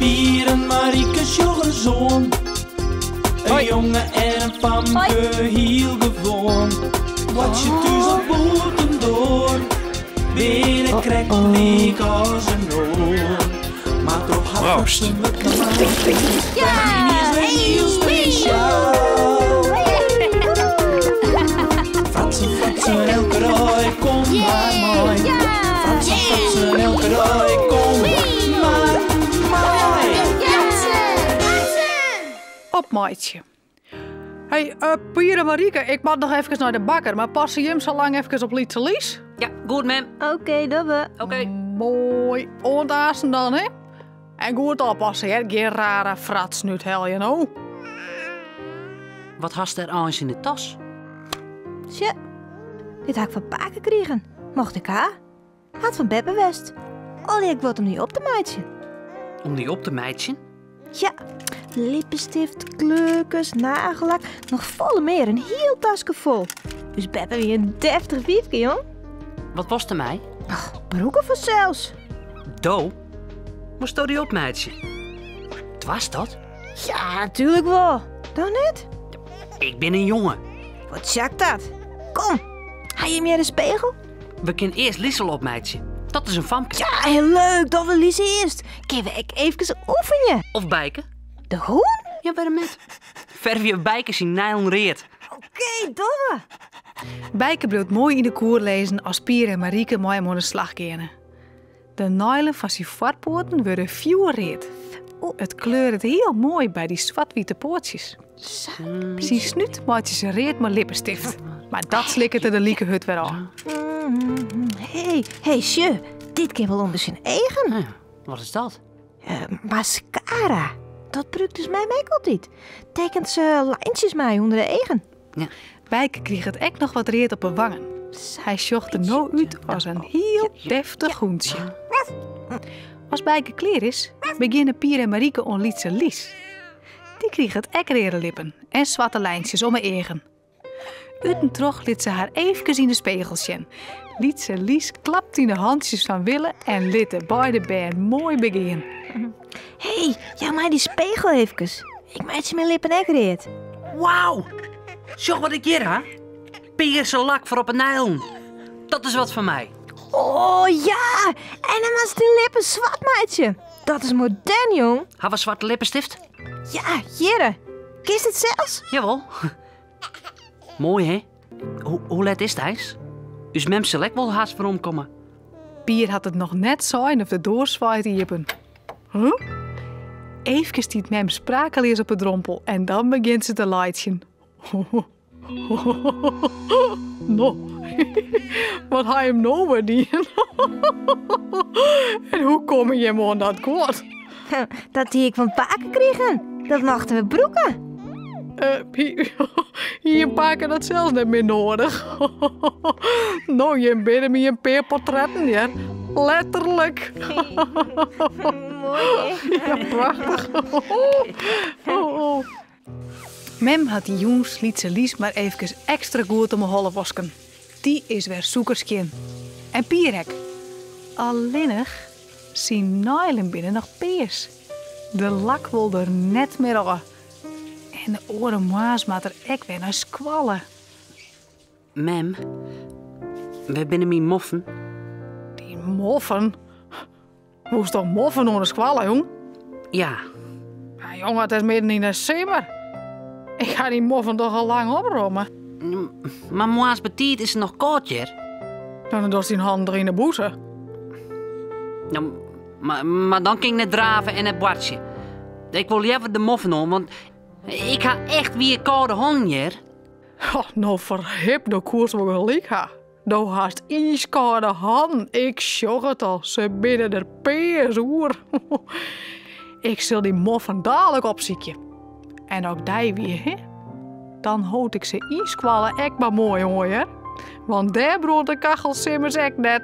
Pier en Marieke sjoch ris oan. In jonge en in famke, hiel gewoan. Boartsje thús of bûtendoar, binne krekt lyk as in oar. Mar troch har Proost. fratsen wurdt normaal. Is wer hiel spesjaal. Fratsen, fratsen, elke dei, kom mar mei. Fratsen, fratsen, elke dei, kom mar mei. Opmeitsje. Hey, Pier en Marieke, ik moat noch efkes nei de bakker, mar passe jim sa lang efkes op Lytse Lies? Ja, goed mem. Oké, dogge we. Oké. Moai. Oant aansten dan, hè? En goed oppasse, hè? Gjin rare fratsen úthelje, no. Wat hast dêr eins yn de tas? Tsje, dit ha ik fan pake krigen. Mocht ik ha? Hat fan beppe west. Allegear guod om dy op te meitsjen. Om dy op te meitsjen? Ja, lippenstift, kleurkes, nagellak, noch folle mear. In hiel taske fol. Us beppe wie in deftich wyfke, jong. Wat wolst dermei? Och, brûke fansels. Do? Wolsto dy opmeitsje? Doarst dat? Ja, natuerlik wol. Do net? Ik bin in jonge. Wat sjakt dat? Kom, ha jim hjir in spegel? We kinne earst Liesel opmeitsje. Dat is in famke. Ja, heel leuk. Dogge we Lies earst. Kinne we ek eefkes oefenje? Of Bijke. De hûn? Ja, wêrom net? Fervje Bijke syn neilen read. Oké, dogge we. Bijke bliuwt moai yn de koer lizzen as Pier en Marieke mei him oan de slach geane. De neilen fan syn foarpoaten wurde fjoerread. It kleuret hiel moai by dy swart-wite poatsjes. Syn snút meitsje se read mei lippenstift, mar dat slikket er der like hurd wer ôf. Hé, hé, sjoch, dit kin wol ûnder syn eagen. Wat is dat? Mascara. Dat brûkt ús mem ek altyd. Tekent se lijntsjes mei ûnder de eagen. Ja. Bijke kriget ek noch wat read op 'e wangen. Hy sjocht der no út as in hiel deftich hûntsje. As Bijke klear is, begjinne Pier en Marieke oan Lytse Lies. Dy kriget ek reade lippen en swarte lijntsjes om 'e eagen. Ut en troch lit se har eefkes yn de spegel sjen. Lytse Lies klapt yn de hantsjes fan wille en lit de beide bern moai begean. Hé, jou my dy spegel eefkes. Ik meitsje myn lippen ek read. Wauw! Sjoch wat ik hjir ha. Pearse lak foar op 'e neilen. Dat is wat foar my. Oh ja! En dan moatst dyn lippen swart meitsje. Dat is modern, jong. Ha we swarte lippenstift? Ja, hjirre. Kinst it sels? Jawol. Moai, hè? Hoe let is it eins? Us mem sil ek wol hast weromkomme. Pier hat it noch net sein of de doar swaait iepen. Huh? Eefkes stiet mem sprakeleas op 'e drompel en dan begjint se te laitsjen. No, wat ha jim no wer dien? En hoe komme jim oan dat guod? Dat hie ik fan pake krigen. Dat mochten we brûke. Hie jim pake dat sels net mear noadich? No, jim binne my in pear portretten, hear. Letterlik. Moai, hè? Ja, prachtich. Oh, oh. Mem hat dy jûns Lytse Lies mar eefkes ekstra goed om 'e holle wosken. Dy is wer sûkerskjin. En Pier ek. Allinnich, syn neilen binne noch pears. De lak wol der net mear ôf. En de oare moarns moat er ek wer nei skoalle. Mem, wêr binne myn moffen? Dyn moffen? Woest toch moffen oan de skoalle, jong? Ja. Maar jonge, it is midden yn de simmer. Ik ha dy moffen toch al lang opromme. Mar moarns betiid is it noch kâld hjir. Dan dochst dyn hannen der yn de bûse. Ja, mar dan kin ik net drave en net boartsje. Ik wol leaver de moffen oan, want ik ha echt wier kâlde hannen hjir. Oh, no ferhip, do koest wol gelyk ha. Do hast iiskâlde hannen, ik sjoch it al, se binne der pears oer. Ik sil dy moffen dalik opsykje. En as ik dy wie, hè, dan hold ik se yn skoalle ek mar moai oan, hear. Want dêr brânt de kachel simmers ek net.